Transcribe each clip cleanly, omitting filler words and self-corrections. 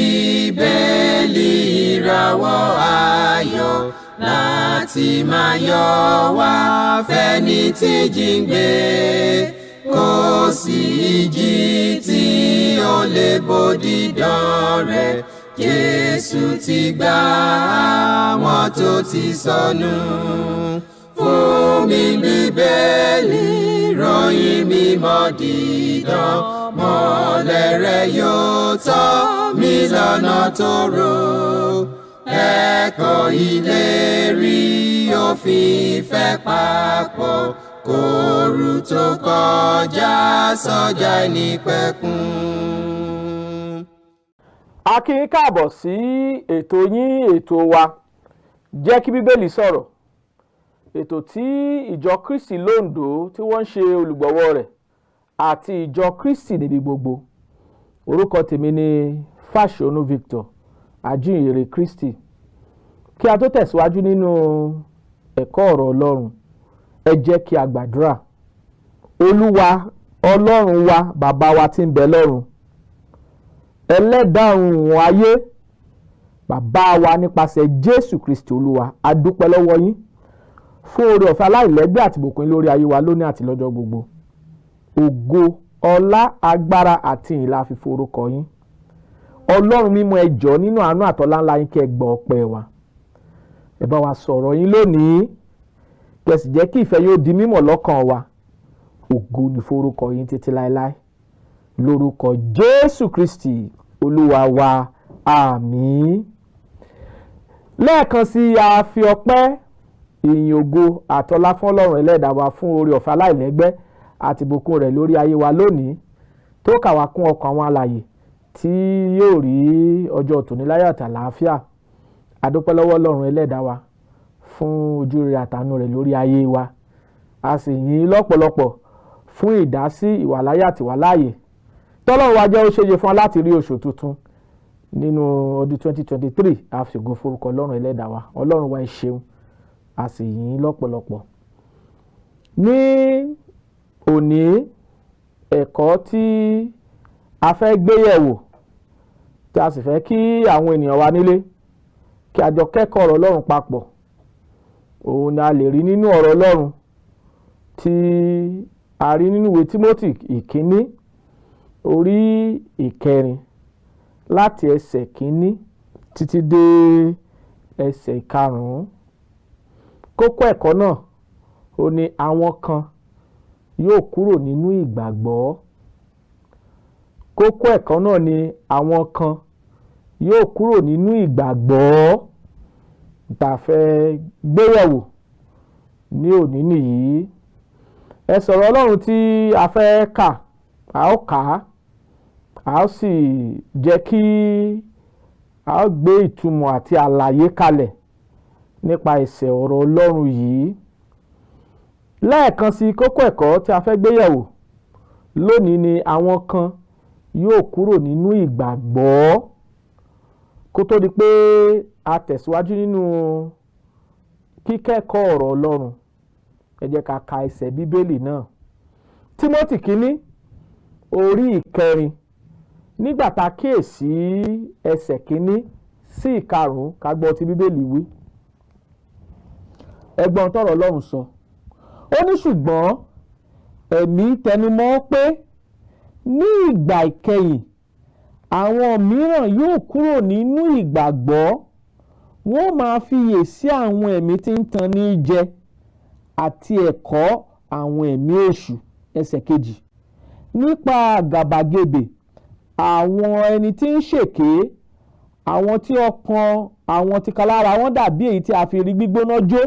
Bíbélì, ìràwọ̀ ayọ̀ láti máa yọ wá fẹ́ni tí jíǹgbé. Kò sí ìjì tí ó lè bòdì dán rẹ̀. Jésù ti gbà àwọn tó ti sọnù. Fún mi Bíbélì, ròyìn mímọ́ dídán, mọ́lẹ̀ rẹ̀ yóò tọ́ mi lọ́nà tó rò. Ẹ̀kọ́ ìlérí òfin ìfẹ́ papọ̀ kóoru tó kọjá sọ́jà ìnípẹ̀kun. A kí yín káàbọ̀ sí ètò yín, ètò wa, Jẹ́ kí Bíbélì Sọ̀rọ̀, ètò tí Ìjọ Kristi Londo tí wọ́n ń ṣe olùgbọ̀wọ́ rẹ̀ àti Ìjọ Kristi níbi gbogbo. Orúkọ tèmi ni Fáṣọnù Victor, ajíhìnrere Kristi. Kí a tó tẹ̀síwájú nínú ẹ̀kọ́ ọ̀rọ̀ Ọlọ́run, ẹ jẹ́ kí a gbàdúrà. Olúwa Ọlọ́run wa, Bàbá wa tí ń bẹ lọ́run, Ẹlẹ́dàá òun ayé, Bàbá wa nípasẹ̀ Jésù Kristi Olúwa, a dúpẹ́ lọ́wọ́ yín fún oore ọ̀fẹ́ aláìlẹ́gbẹ́ àti ìbùkún lórí ayé wa lónìí àti lọ́jọ́ gbogbo. Ògo, ọlá, agbára àti ìyìn la fi forúkọ yín. Ọlọ́run mímọ́, ẹ jọ̀ọ́, nínú àánú àtọ́lá ńlá yín, kí ẹ gbọ́ ọpẹ́ wa. Ẹ bá wa sọ̀rọ̀ yín lónìí, kí ẹ sì jẹ́ kí ìfẹ́ yóò di mímọ̀ lọ́kàn wa. Ògo ní forúkọ yín títí láéláé, lórúkọ Jésù Kristi Olúwa wa, àmín. Lẹ́ẹ̀kan sí, a fi ọpẹ́, ìyìn, ògo àtọlá fún Ọlọ́run Ẹlẹ́dàá wa fún oore ọ̀fẹ́ aláìlẹ́gbẹ́ àti ìbùkún rẹ̀ lórí ayé wa lónìí, tó kà wá kún ọkàn àwọn alààyè tí yóò rí ọjọ́ tòní láyọ̀ àti àlàáfíà. A dúpẹ́ lọ́wọ́ Ọlọ́run Ẹlẹ́dàá wa fún ojú rere àtàánú rẹ̀ lórí ayé wa. A sì yìn lọ́pọ̀lọpọ̀ fún ìdásí, ìwàláyé àti ìwàláàyè tọ́lọ́run wa jẹ́ ó ṣeéṣe fún wa láti rí oṣù tuntun nínú ọdún 2023. A fi ògo forúkọ Ọlọ́run Ẹlẹ́dàá wa. Ọlọ́run wa, ẹ ṣeun, a sì yìn lọ́pọ̀lọpọ̀. Ní òní, ẹ̀kọ́ tí a fẹ́ gbé yẹ̀wò, tí a sì fẹ́ kí àwọn ènìyàn wa nílé kí a jọ kẹ́kọ̀ọ́ ọ̀rọ̀ Ọlọ́run papọ̀, òun ni a lè rí nínú ọ̀rọ̀ Ọlọ́run tí a rí nínú ìwé Tímótì Ìkíní, orí ìkẹrin, láti ẹsẹ̀ kínní títí dé ẹsẹ̀ ìkarùn-ún. Kókó ẹ̀kọ́ náà ó ní: àwọn kan yóò kúrò nínú ìgbàgbọ́. Kókó ẹ̀kọ́ náà ni àwọn kan yóò kúrò nínú ìgbàgbọ́. Tá a fẹ́ gbéyẹ̀wò ní òní nìyí. Ẹ sọ̀rọ̀ Ọlọ́run tí a fẹ́ kà, a ó kà á, a ó sì jẹ́ kí a ó gbé ìtumọ̀ àti àlàyé kalẹ̀ nípa ẹsẹ̀ ọ̀rọ̀ Ọlọ́run yìí. Lẹ́ẹ̀kan sí, kókó ẹ̀kọ́ tí a fẹ́ gbéyẹ̀wò lónìí ni àwọn kan yóò kúrò nínú ìgbàgbọ́. Kó tó di pé a tẹ̀síwájú nínú kíkẹ́kọ̀ọ́ ọ̀rọ̀ Ọlọ́run, ẹ jẹ́ ká ka ẹsẹ̀ Bíbélì náà. Tímótì Kínní, orí ìkẹrin, nígbà tá a kíyèsí ẹsẹ̀ kínní sí ìkarùn-ún, ká gbọ́ tí Bíbélì wí. Ẹ gbọ́ tọ́rọ̀ Ọlọ́run sọ. Ó ní, ṣùgbọ́n Ẹ̀mí tẹnumọ́ pé ní ìgbà ìkẹyìn, àwọn mìíràn yóò kúrò nínú ìgbàgbọ́. Wọ́n máa fiyè sí àwọn ẹ̀mí tí ń tan ní jẹ àti ẹ̀kọ́ àwọn ẹ̀mí èṣù. Ẹsẹ̀ kejì: nípa àgàbàgebè àwọn ẹni tí ń ṣèké, àwọn tí ọkàn àwọn tìkálára wọn dàbí èyí tí a fi irí gbígbóná jó.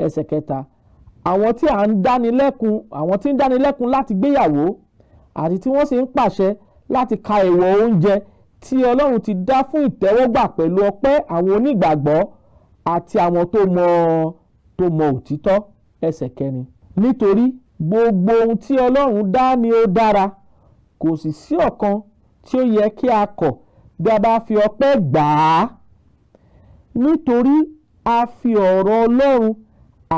Ẹsẹ̀ kẹta: àwọn tí à ń dánilẹ́kun, àwọn tí ń dánilẹ́kun láti gbéyàwó, àti tí wọ́n sì ń pàṣẹ láti ka èèwọ̀ oúnjẹ tí Ọlọ́run ti dá fún ìtẹ́wọ́gbà pẹ̀lú ọpẹ́ àwọn onígbàgbọ́ àti àwọn tó mọ òtítọ́. Ẹsẹ̀ kẹrin: nítorí gbogbo ohun tí Ọlọ́run dá ni ó dára, kò sì sí ọ̀kan tí ó yẹ kí a kọ̀ bí a bá fi ọpẹ́ gbà á, nítorí a fi ọ̀rọ̀ Ọlọ́run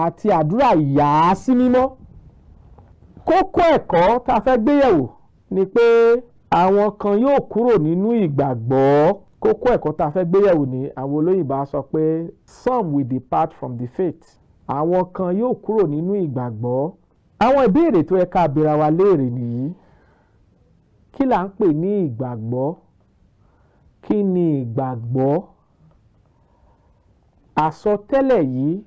àti àdúrà yà á sí mímọ́. Kókó ẹ̀kọ́ tá a fẹ́ gbéyẹ̀wò ni pé Àwọn kan yóò kúrò nínú ìgbàgbọ́. Kókó ẹ̀kọ́ tá a fẹ́ gbéyẹ̀wò ní àwọn olóyìnbó á sọ pé "Some will depart from the faith." Àwọn kan yóò kúrò nínú ìgbàgbọ́. Àwọn ìbéèrè tó yẹ ká bi ara wa léèrè nìyí: Kí là ń pè ní ìgbàgbọ́? Kí ni ìgbàgbọ́? Àsọtẹ́lẹ̀ yìí,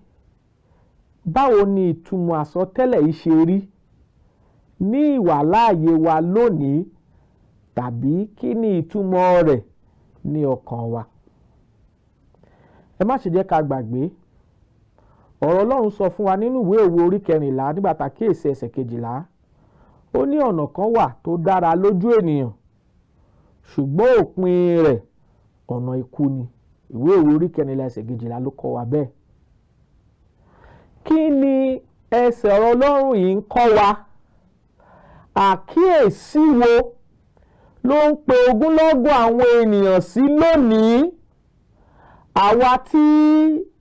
báwo ni ìtumọ̀ àsọtẹ́lẹ̀ yìí ṣe rí ní ìwàláàyè wa lónìí, tàbí kí ni ìtumọ̀ rẹ̀ ní ọkàn wa? Ẹ má ṣe jẹ́ ká gbàgbé, ọ̀rọ̀ Ọlọ́run sọ fún wa nínú ìwé Òwe orí 14, nígbà tá a kíyèsí ẹsẹ̀ 12, ó ní ọ̀nà kan wà tó dára lójú ènìyàn, ṣùgbọ́n òpin rẹ̀, ọ̀nà ikú ni. Ìwé Òwe orí 14 ẹsẹ̀ 12 ló kọ́ wa bẹ́ẹ̀. Kí ni ẹsẹ̀ ọ̀rọ̀ Ọlọ́run yìí ń kọ́ wa? Àkíyèsí wo ló ń pe ogúnlọ́gọ̀ àwọn ènìyàn sí lónìí, àwa tí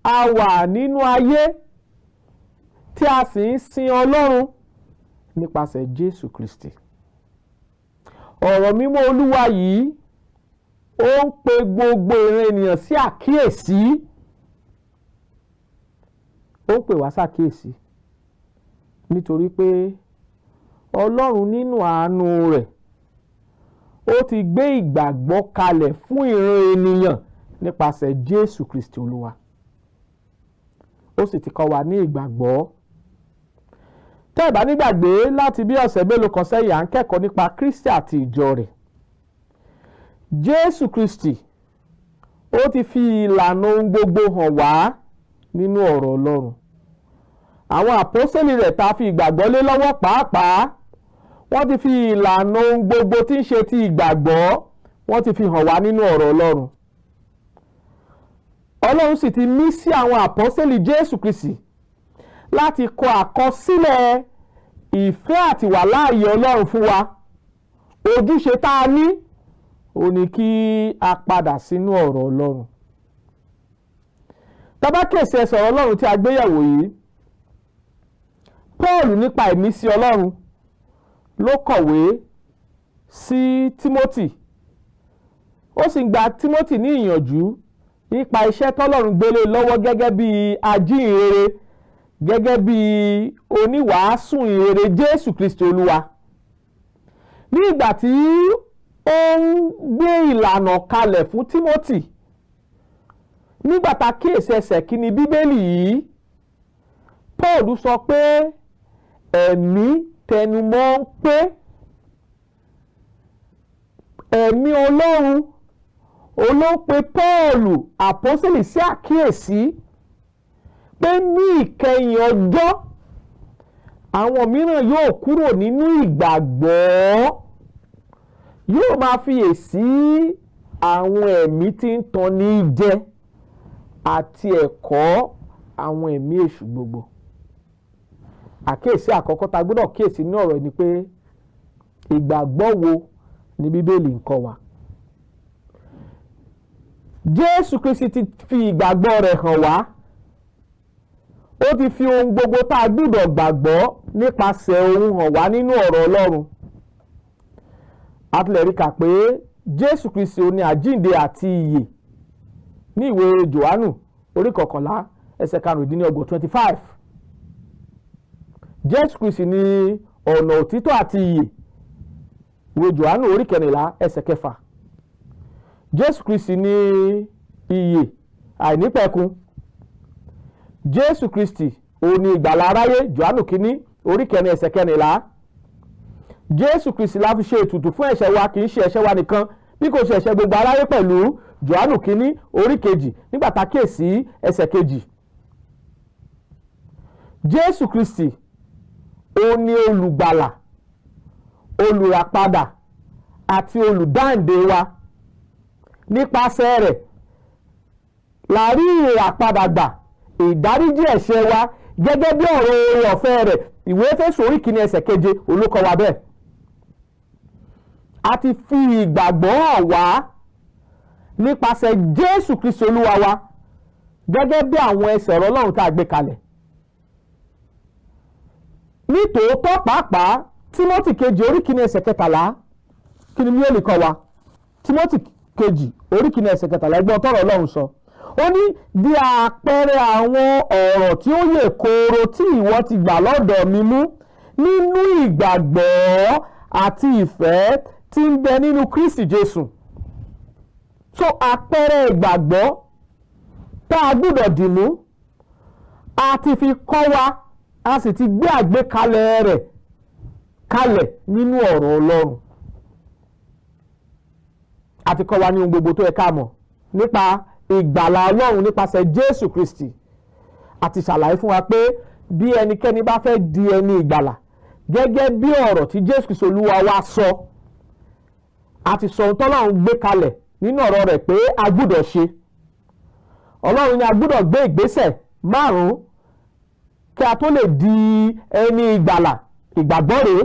a wà nínú ayé tí a sì ń sin Ọlọ́run nípasẹ̀ Jésù Kristi? Ọ̀rọ̀ mímọ́ Olúwa yìí, ó ń pe gbogbo ìran ènìyàn sí àkíyèsí. Ó ń pè wá sàkíyèsí nítorí pé Ọlọ́run, nínú àánú rẹ̀, ó ti gbé ìgbàgbọ́ kalẹ̀ fún ìran ènìyàn nípasẹ̀ Jésù Kristi Olúwa. Ó sì ti kọ́ wa ní ìgbàgbọ́. Tẹ́ ẹ̀ bá nígbàgbé, láti bí ọ̀sẹ̀ mélòó kan sẹ́yìn, à ń kẹ́kọ̀ọ́ nípa Kristi àti ìjọ rẹ̀. Jésù Kristi, ó ti fi ìlànà ohun gbogbo hàn wá nínú ọ̀rọ̀ Ọlọ́run. Àwọn àpọ́sítélì rẹ̀ tá a fi ìgbàgbọ́ lé lọ́wọ́ pàápàá, wọ́n ti fi ìlànà ohun gbogbo tí ń ṣe ti ìgbàgbọ́, wọ́n ti fi hàn wá nínú ọ̀rọ̀ Ọlọ́run. Ọlọ́run sì ti mí sí àwọn àpọ́sítélì Jésù Kristi láti kọ àkọsílẹ̀ ìfẹ́ àti ìwàláàyè Ọlọ́run fún wa. Ojúṣe tá a ní ó ní kí a padà sínú ọ̀rọ̀ Ọlọ́run. Tá bá kíyèsí ẹsẹ̀ ọ̀rọ̀ Ọlọ́run tí a gbé yẹ̀wò yìí, Paul, nípa ìmísí Ọlọ́run, ló kọ̀wé sí Timothy. Ó sì ń gba Timothy ní ìyànjú nípa iṣẹ́ tọ́lọ́run gbélé lọ́wọ́ gẹ́gẹ́ bí ajíhìnrere, gẹ́gẹ́ bí oníwàásù ìhìnrere Jésù Kristi Olúwa. Ní ìgbà tí ó ń gbé ìlànà kalẹ̀ fún Timothy, nígbà tá a kíyèsí ẹsẹ̀ kíní Bíbélì yìí, Paul sọ pé ẹ̀mí tẹnumọ́ ń pé ẹ̀mí Ọlọ́run olóńpe Paul àpọ́sítélì sí àkíyèsí pé ní ìkẹyìn ọjọ́, àwọn mìíràn yóò kúrò nínú ìgbàgbọ́, yóò máa fiyèsí àwọn ẹ̀mí tí ń tanni jẹ àti ẹ̀kọ́ àwọn ẹ̀mí èṣù gbogbo. Àkíyèsí àkọ́kọ́ tá a gbọ́dọ̀ kíyèsí ní ọ̀rọ̀ ni pé, ìgbàgbọ́ wo ni Bíbélì ń kọ́ wa? Jésù Kristi ti fi ìgbàgbọ́ rẹ̀ hàn wá. Ó ti fi ohun gbogbo tá a gbọ́dọ̀ gbàgbọ́ nípasẹ̀ ohun hàn wá nínú ọ̀rọ̀ Ọlọ́run. A tilẹ̀ rí kà pé Jésù Kristi ó ní àjíǹde àti ìyè ní ìwé Jòhánù orí 21 ẹsẹ̀ 25, 25. Jésù Kristi ní ọ̀nà òtítọ́ àti ìyè, ìwé Jòhánù orí 14 ẹsẹ̀ 6. Jésù Kristi ní ìyè àìnípẹ̀kun. Jésù Kristi òun ní ìgbàlà aráyé, Jòhánù kínní orí 4 ẹsẹ̀ 14. Jésù Kristi la fi ṣe ètùtù fún ẹ̀ṣẹ̀ wa, kì í ṣe ẹ̀ṣẹ̀ wa nìkan bí kò ṣe ẹ̀ṣẹ̀ gbogbo aráyé pẹ̀lú, Jòhánù kínní orí 2, nígbà tá a kíyèsí ẹsẹ̀ 2. Jésù Kristi òun ni olùgbàlà, olùràpadà àti olùdáǹdè wa. Nípasẹ̀ rẹ̀ la rí ìràpadà gbà, ìdáríjì ẹ̀ṣẹ̀ wa, gẹ́gẹ́ bí ọ̀rọ̀ oore ọ̀fẹ́ rẹ̀. Ìwé Éfésù orí 1 ẹsẹ̀ 7 olókọ́ wa bẹ́ẹ̀. A ti fi ìgbàgbọ́ hàn wá nípasẹ̀ Jésù Kristi Olúwa wa, gẹ́gẹ́ bí àwọn ẹsẹ̀ ọ̀rọ̀ Ọlọ́run tá a gbé kalẹ̀. Nítòótọ́ pàápàá, Tímótì kejì orí 1 ẹsẹ̀ 13. Kí ni Bíbélì kọ́ wa? Timothy kejì, orí kìíní, ẹsẹ̀ 13, ẹgbọ́n tọ́rọ̀ Ọlọ́run sọ. Ó ní, "Di àpẹẹrẹ àwọn ọ̀rọ̀ tí ó yè kooro tí ìwọ ti gbà lọ́dọ̀ mi mú nínú ìgbàgbọ́ àti ìfẹ́ tí ń bẹ nínú Kristi Jésù." So àpẹẹrẹ ìgbàgbọ́ tá a gbọ́dọ̀ dìmú, a ti fi kọ́ wa, a sì ti gbé àgbékalẹ̀ rẹ̀ kalẹ̀ nínú ọ̀rọ̀ Ọlọ́run. A ti kọ́ wa ní ohun gbogbo tó yẹ ká mọ̀ nípa ìgbàlà Ọlọ́run nípasẹ̀ Jésù Kristi. A ti ṣàlàyé fún wa pé bí ẹnikẹ́ni bá fẹ́ di ẹni ìgbàlà gẹ́gẹ́ bí ọ̀rọ̀ tí Jésù Kristi Olúwa wa sọ, a ti sọ ohun tọ́lọ́run gbé kalẹ̀ nínú ọ̀rọ̀ rẹ̀ pé a gbọ́dọ̀ ṣe. Ọlọ́run ni a gbọ́dọ̀ gbé ìgbésẹ̀ márùn-ún kí a tó lè di ẹni ìgbàlà. Ìgbàgbọ́ rèé.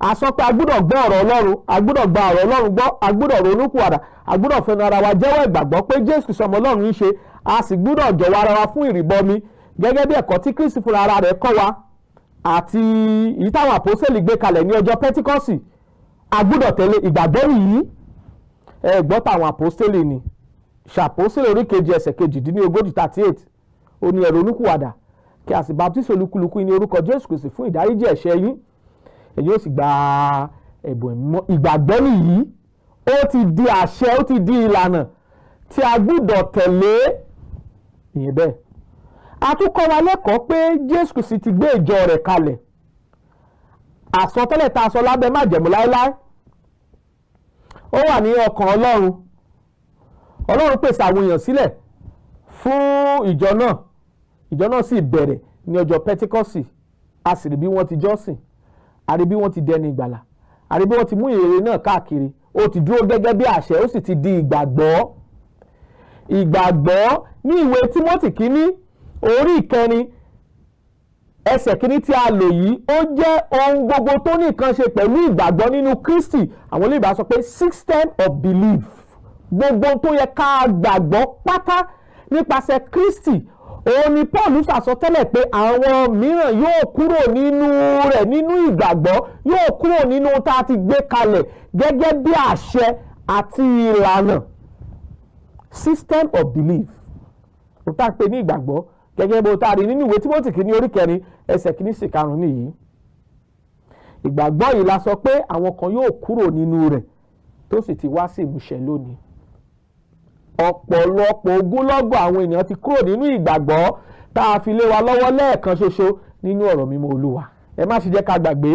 A sọ pé a gbọ́dọ̀ gbọ́ ọ̀rọ̀ Ọlọ́run, a gbọ́dọ̀ gba ọ̀rọ̀ Ọlọ́run gbọ́, a gbọ́dọ̀ ronúpìwàdà, a gbọ́dọ̀ fẹnu ara wa jẹ́wọ́ ìgbàgbọ́ pé Jésù Kristi ọmọ Ọlọ́run ń ṣe, a sì gbọ́dọ̀ jọ̀wọ́ ara wa fún ìrìbọmi gẹ́gẹ́ bí ẹ̀kọ́ tí Kristi fúnra ara rẹ̀ kọ́ wa àti èyí táwọn àpọ́sẹ̀lì gbé kalẹ̀ ní ọjọ́ Pẹ́ntíkọ́sì. A gbọ́dọ̀ tẹ̀lé ìgbàgbọ́ yìí. Ẹ gbọ́ táwọn àpọ́sẹ̀lì ni, Ṣàpọ́sẹ̀lì orí 2, ẹsẹ̀ 38, 38, ó ní, "Ẹ ronúpìwàdà, kí a sì baptisi olúkúlùkù ní orúkọ Jésù Kristi fún ìdáríjì ẹ̀ṣẹ̀ yín, ẹ̀yin ó sì gba ẹ̀bùn Ẹ̀mí." Ìgbàgbọ́ nìyí. Ó ti di àṣẹ, ó ti di ìlànà tí a gbọ́dọ̀ tẹ̀lé ìyẹn. Bẹ́ẹ̀, a tún kọ́ wa lẹ́kọ̀ọ́ pé Jésù Kristi ti gbé ìjọ rẹ̀ kalẹ̀. Àsọtẹ́lẹ̀ tá a sọ lábẹ́ májẹ̀mú láéláé, ó wà ní ọkàn Ọlọ́run. Ọlọ́run pèsè àwọn èèyàn sílẹ̀ fún ìjọ náà. Ìjọ náà sì bẹ̀rẹ̀ ní ọjọ́ Pẹ́ntíkọ́sì. A sì rí bí wọ́n ti jọ́sìn, a rí bí wọ́n ti dẹni ìgbàlà, a rí bí wọ́n ti mú ìrere náà káàkiri. Ó ti dúró gẹ́gẹ́ bí àṣẹ, ó sì ti di ìgbàgbọ́. Ìgbàgbọ́ ní ìwé Tímótì kínní, orí 4, ẹsẹ̀ 1 tí a lò yìí, ó jẹ́ ohun gbogbo tó ní nǹkan ṣe pẹ̀lú ìgbàgbọ́ nínú Kristi. Àwọn olóyìnbó sọ pé system of belief. Gbogbo tó yẹ ká gbàgbọ́ pátá nípasẹ̀ Kristi, òun ni Paul ṣàsọtẹ́lẹ̀ pé àwọn mìíràn yóò kúrò nínú rẹ̀, nínú ìgbàgbọ́, yóò kúrò nínú tá a ti gbé kalẹ̀ gẹ́gẹ́ bí àṣẹ àti ìlànà. System of belief, ó tá a pè ní ìgbàgbọ́ gẹ́gẹ́ bó tá a rí nínú ìwé Tímótì kìíní, orí 4, ẹsẹ̀ 1 sí 5 nìyí. Ìgbàgbọ́ yìí la sọ pé àwọn kan yóò kúrò nínú rẹ̀, tó sì ti wá sí ìmúṣẹ lónìí. Ọ̀pọ̀lọpọ̀ ogúnlọ́gọ̀ àwọn ènìyàn ti kúrò nínú ìgbàgbọ́ tá a fi lé wa lọ́wọ́ lẹ́ẹ̀kan ṣoṣo nínú ọ̀rọ̀ mímọ́ Olúwa. Ẹ má ṣe jẹ́ ká gbàgbé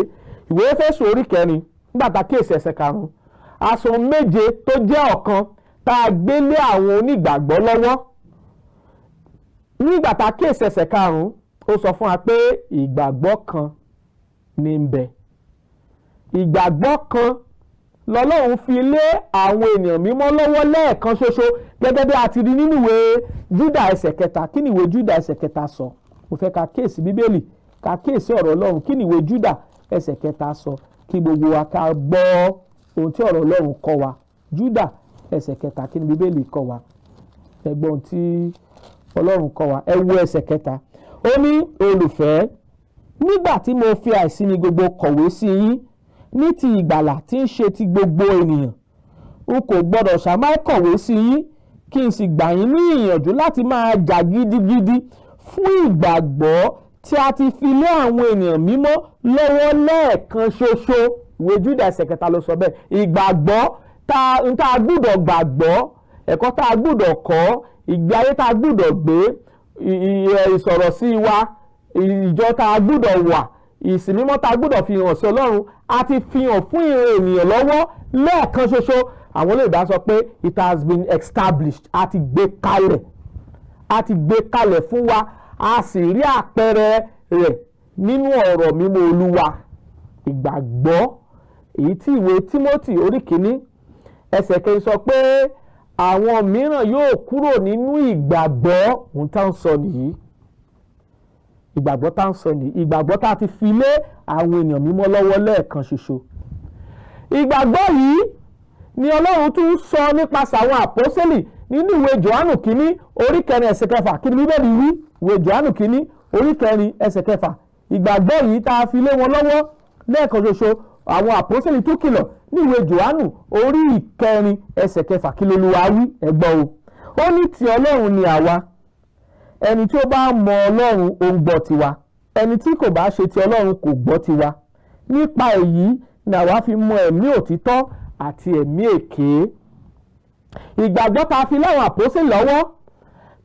ìwé Éfésù orí 4, nígbà tá a kíyèsí ẹsẹ̀ 5, aṣọ méje tó jẹ́ ọ̀kan tá a gbé lé àwọn onígbàgbọ́ lọ́wọ́. Nígbà tá a kíyèsí ẹsẹ̀ 5, ó sọ fún wa pé ìgbàgbọ́ kan ní ń bẹ. Ìgbàgbọ́ kan lọ́lọ́run fi lé àwọn ènìyàn mímọ́ lọ́wọ́ lẹ́ẹ̀kan ṣoṣo, gẹ́gẹ́ bí a ti rí nínú ìwé Júdà ẹsẹ̀ 3. Kí ni ìwé Júdà ẹsẹ̀ 3 sọ? Mo fẹ́ ká kíyèsí Bíbélì, ká kíyèsí ọ̀rọ̀ Ọlọ́run. Kí ni ìwé Júdà ẹsẹ̀ 3 sọ? Kí gbogbo wa ká gbọ́ ohun tí ọ̀rọ̀ Ọlọ́run kọ́ wa. Júdà ẹsẹ̀ 3, kí ni Bíbélì kọ́ wa? Ẹ gbọ́ ohun tí Ọlọ́run kọ́ wa. Ẹ wo ẹsẹ̀ 3. Ó ní, "Olùfẹ́, nígbà tí mo fi àìsími gbogbo kọ̀wé sí yín ní ti ìgbàlà tí ń ṣe ti gbogbo ènìyàn, n kò gbọdọ̀ ṣàmáì kọ̀wé sí yín kí n sì gbà yín ní ìyànjú láti máa jà gidigidi fún ìgbàgbọ́ tí a ti fi lé àwọn ènìyàn mímọ́ lọ́wọ́ lẹ́ẹ̀kan ṣoṣo." Ìwé Júdà ẹsẹ̀ 3 ló sọ bẹ́ẹ̀. Ìgbàgbọ́ tá a gbúdọ̀ gbàgbọ́, ẹ̀kọ́ tá a gbúdọ̀ kọ́, ìgbé ayé tá a gbúdọ̀ gbé, ìsọ̀rọ̀ sí wa, ìjọ tá a gbúdọ̀ wà, ìsìn mímọ́ tá a gbúdọ̀ fi hàn sí Ọlọ́run, a ti fi hàn fún ìran ènìyàn lọ́wọ́ lẹ́ẹ̀kan ṣoṣo. Àwọn olóyìnbó sọ pé it has been established. A ti gbé kalẹ̀, a ti gbé kalẹ̀ fún wa, a sì rí àpẹẹrẹ rẹ̀ nínú ọ̀rọ̀ mímọ́ Olúwa. Ìgbàgbọ́ èyí tí ìwé Tímótì orí 1, ẹsẹ̀ 4 sọ pé àwọn mìíràn yóò kúrò nínú ìgbàgbọ́, ohun tá ń sọ nìyí. Ìgbàgbọ́ tá ń sọ nìyí, ìgbàgbọ́ tá a ti fi lé àwọn ènìyàn mímọ́ lọ́wọ́ lẹ́ẹ̀kan ṣoṣo. Ìgbàgbọ́ yìí ni Ọlọ́run tún sọ nípasẹ̀ àwọn àpọ́sẹ́lì nínú ìwé Jòhánù kínní, orí 4, ẹsẹ̀ 6. Kí ni Bíbélì wí? Ìwé Jòhánù kínní, orí 4, ẹsẹ̀ 6. Ìgbàgbọ́ yìí tá a fi lé wọn lọ́wọ́ lẹ́ẹ̀kan ṣoṣo, Àwọn àpọ́sẹ̀lì tó kìlọ̀ ní ìwé Jòhánù orí 4 ẹsẹ̀ 6, kí lolúwa wí? Ẹ gbọ́ o. Ó ní ti Ọlọ́run ni àwa, ẹni tí ó bá mọ Ọlọ́run ó ń gbọ́ tiwa, ẹni tí kò bá ṣe ti Ọlọ́run kò gbọ́ tiwa. Nípa èyí ni àwa fi mọ ẹ̀mí òtítọ́ àti ẹ̀mí èké. Ìgbàgbọ́ tá a fi láwọn àpọ́sẹ̀lì lọ́wọ́,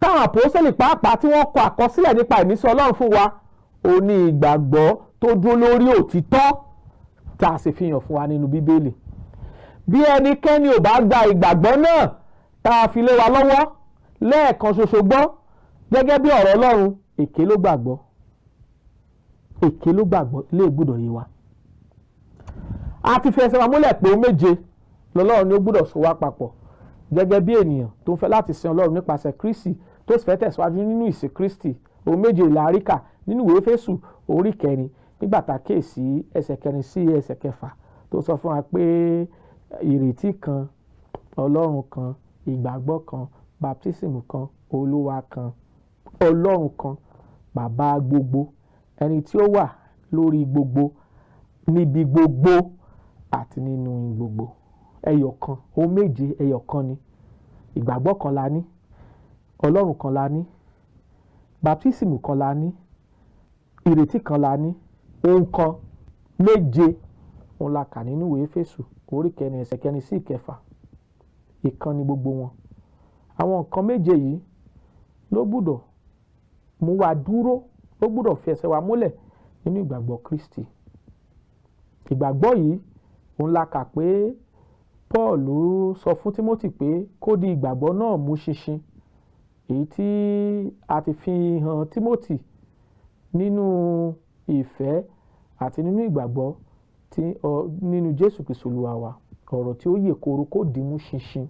táwọn àpọ́sẹ̀lì pàápàá tí wọ́n kọ àkọsílẹ̀ nípa ìmísí Ọlọ́run fún wa, ó ní ìgbàgbọ́ tó dúró lórí òtítọ́ tá a sì fi hàn fún wa nínú Bíbélì. Bí ẹnikẹ́ni ò bá gba ìgbàgbọ́ náà tá a fi lé wa lọ́wọ́ lẹ́ẹ̀kan ṣoṣo gbọ́ gẹ́gẹ́ bí ọ̀rọ̀ Ọlọ́run, èké ló gbàgbọ́, èké ló gbàgbọ́. Lè gbọ́dọ̀ yé wa. A ti fi ẹsẹ̀ wa múlẹ̀ pé ó méje lọ́lọ́run ni ó gbọ́dọ̀ so wá papọ̀ gẹ́gẹ́ bí ènìyàn tó ń fẹ́ láti sin Ọlọ́run nípasẹ̀ Kristi, tó sì fẹ́ tẹ̀síwájú nínú ìsìn Kristi. Ohun méje la rí kà nínú ìwé Éfésù orí 4, nígbà tá a kíyèsí ẹsẹ̀ 4 sí ẹsẹ̀ 6, tó sọ fún wa pé ìrètí kan, Ọlọ́run kan, ìgbàgbọ́ kan, baptism kan, Olúwa kan, Ọlọ́run kan, bàbá gbogbo, ẹni tí ó wà lórí gbogbo, níbi gbogbo àti nínú gbogbo. Ẹyọ kan, ohun méje, ẹyọ kan ni. Ìgbàgbọ́ kan la ní, Ọlọ́run kan la ní, baptism kan la ní, ìrètí kan la ní, ohun kan méje òun la kà nínú ìwé Éfésù orí 4 ẹsẹ̀ 4 sí 6. Ìkan ni gbogbo wọn. Àwọn nǹkan méje yìí ló gbúdọ̀ mú wa dúró, ló gbúdọ̀ fi ẹsẹ̀ wa múlẹ̀ nínú ìgbàgbọ́ Kristi. Ìgbàgbọ́ yìí òun la kà pé Paul sọ fún Timothy pé kó di ìgbàgbọ́ náà mú ṣinṣin, èyí tí a ti fi hàn Timothy nínú ìfẹ́ àti nínú ìgbàgbọ́ tí nínú Jésù Kristi Olúwa wa, ọ̀rọ̀ tí ó yè kooro, kó dì mú ṣinṣin.